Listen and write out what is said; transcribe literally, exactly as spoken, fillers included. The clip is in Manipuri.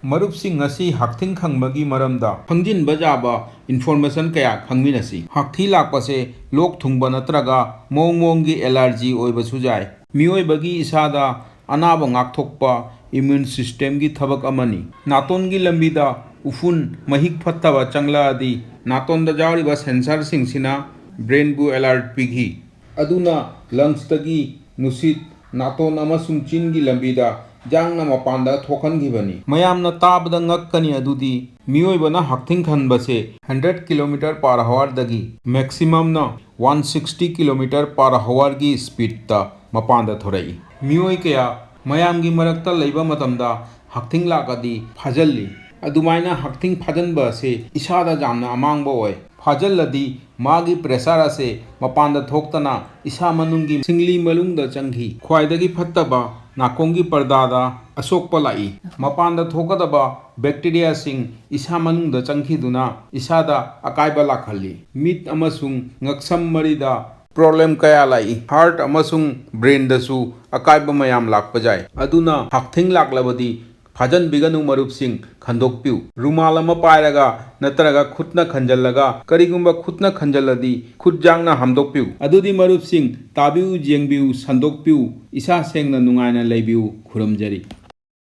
ꯃꯔꯨꯞꯁꯤꯡ, ꯉꯁꯤ ꯍꯛꯊꯤꯡ ꯈꯪꯕꯒꯤ ꯃꯔꯝꯗ ꯈꯪꯖꯤꯟꯕ ꯌꯥꯕ information ꯀꯌꯥ ꯈꯪꯃꯤꯟꯅꯁꯤ꯫ ꯍꯛꯊꯤ ꯂꯥꯛꯄꯁꯦ ꯂꯣꯛ ꯊꯨꯡꯕ ꯅꯠꯇ꯭ꯔꯒ ꯃꯑꯣꯡ ꯃꯑꯣꯡꯒꯤ allergy ꯑꯣꯏꯕꯁꯨ ꯌꯥꯏ꯫ ꯃꯤꯑꯣꯏꯕꯒꯤ ꯏꯁꯥꯗ ꯑꯅꯥꯕ ꯉꯥꯛꯊꯣꯛꯄ immune systemꯒꯤ ꯊꯕꯛ ꯑꯃꯅꯤ꯫ ꯅꯥꯇꯣꯟꯒꯤ ꯂꯝꯕꯤꯗ ꯎꯐꯨꯟ, ꯃꯍꯤꯛ ꯐꯠꯇꯕ ꯆꯪꯂꯛꯑꯗꯤ ꯅꯥꯇꯣꯟꯗ ꯌꯥꯎꯔꯤꯕ sensorꯁꯤꯡꯁꯤꯅ brainꯕꯨ alert ꯄꯤꯈꯤ꯫ ꯑꯗꯨꯅ lungsꯇꯒꯤ ꯅꯨꯡꯁꯤꯠ ꯅꯥꯇꯣꯟ ꯑꯃꯁꯨꯡ ꯆꯤꯟꯒꯤ ꯂꯝꯕꯤꯗ ꯌꯥꯡꯅ ꯃꯄꯥꯟꯗ ꯊꯣꯛꯍꯟꯈꯤꯕꯅꯤ꯫ ꯃꯌꯥꯝꯅ ꯇꯥꯕꯗ ꯉꯛꯀꯅꯤ ꯑꯗꯨꯗꯤ, ꯃꯤꯑꯣꯏꯕꯅ ꯍꯛꯊꯤꯡ ꯈꯟꯕꯁꯦ hundred kilometer per hourꯗꯒꯤ maximumꯅ one sixty kilometer per hourꯒꯤ speedꯇ ꯃꯄꯥꯟꯗ ꯊꯣꯔꯛꯏ꯫ ꯃꯤꯑꯣꯏ ꯀꯌꯥ ꯃꯌꯥꯝꯒꯤ ꯃꯔꯛꯇ ꯂꯩꯕ ꯃꯇꯝꯗ ꯍꯛꯊꯤꯡ ꯂꯥꯛꯑꯗꯤ ꯐꯥꯖꯜꯂꯤ꯫ ꯑꯗꯨꯃꯥꯏꯅ ꯍꯛꯊꯤꯡ ꯐꯥꯖꯟꯕ ꯑꯁꯤ ꯏꯁꯥꯗ ꯌꯥꯝꯅ ꯑꯃꯥꯡꯕ ꯑꯣꯏ꯫ ꯐꯥꯖꯜꯂꯗꯤ ꯃꯥꯒꯤ pressure ꯑꯁꯦ ꯃꯄꯥꯟꯗ ꯊꯣꯛꯇꯅ ꯏꯁꯥ ꯃꯅꯨꯡꯒꯤ ꯁꯤꯡꯂꯤ ꯃꯅꯨꯡꯗ ꯆꯪꯈꯤ꯫ ꯈ꯭ꯋꯥꯏꯗꯒꯤ ꯐꯠꯇꯕ, ꯅꯥꯀꯣꯡꯒꯤ ꯄꯔꯗꯥꯗ ꯑꯁꯣꯛꯄ ꯂꯥꯛꯏ꯫ ꯃꯄꯥꯟꯗ ꯊꯣꯛꯀꯗꯕ bacteriaꯁꯤꯡ ꯏꯁꯥ ꯃꯅꯨꯡꯗ ꯆꯪꯈꯤꯗꯨꯅ ꯏꯁꯥꯗ ꯑꯀꯥꯏꯕ ꯂꯥꯛꯍꯜꯂꯤ꯫ ꯃꯤꯠ ꯑꯃꯁꯨꯡ ꯉꯛꯁꯝ ꯃꯔꯤꯗ problem ꯀꯌꯥ ꯂꯥꯛꯏ꯫ Heart ꯑꯃꯁꯨꯡ brainꯗꯁꯨ ꯑꯀꯥꯏꯕ ꯃꯌꯥꯝ ꯂꯥꯛꯄ ꯌꯥꯏ꯫ ꯑꯗꯨꯅ ꯍꯛꯊꯤꯡ ꯂꯥꯛꯂꯕꯗꯤ ꯐꯥꯖꯟꯕꯤꯒꯅꯨ ꯃꯔꯨꯞꯁꯤꯡ, ꯈꯟꯗꯣꯛꯄꯤꯌꯨ꯫ ꯔꯨꯃꯥꯜ ꯑꯃ ꯄꯥꯏꯔꯒ ꯅꯠꯇ꯭ꯔꯒ ꯈꯨꯠꯅ ꯈꯟꯖꯜꯂꯒ, ꯀꯔꯤꯒꯨꯝꯕ ꯈꯨꯠꯅ ꯈꯟꯖꯜꯂꯗꯤ ꯈꯨꯠ ꯌꯥꯡꯅ ꯍꯥꯝꯗꯣꯛꯄꯤꯌꯨ꯫ ꯑꯗꯨꯗꯤ ꯃꯔꯨꯞꯁꯤꯡ, ꯇꯥꯕꯤꯌꯨ, ꯌꯦꯡꯕꯤꯌꯨ, ꯁꯟꯗꯣꯛꯄꯤꯌꯨ, ꯏꯁꯥ ꯁꯦꯡꯅ ꯅꯨꯡꯉꯥꯏꯅ ꯂꯩꯕꯤꯌꯨ꯫ ꯈꯨꯔꯨꯝꯖꯔꯤ꯫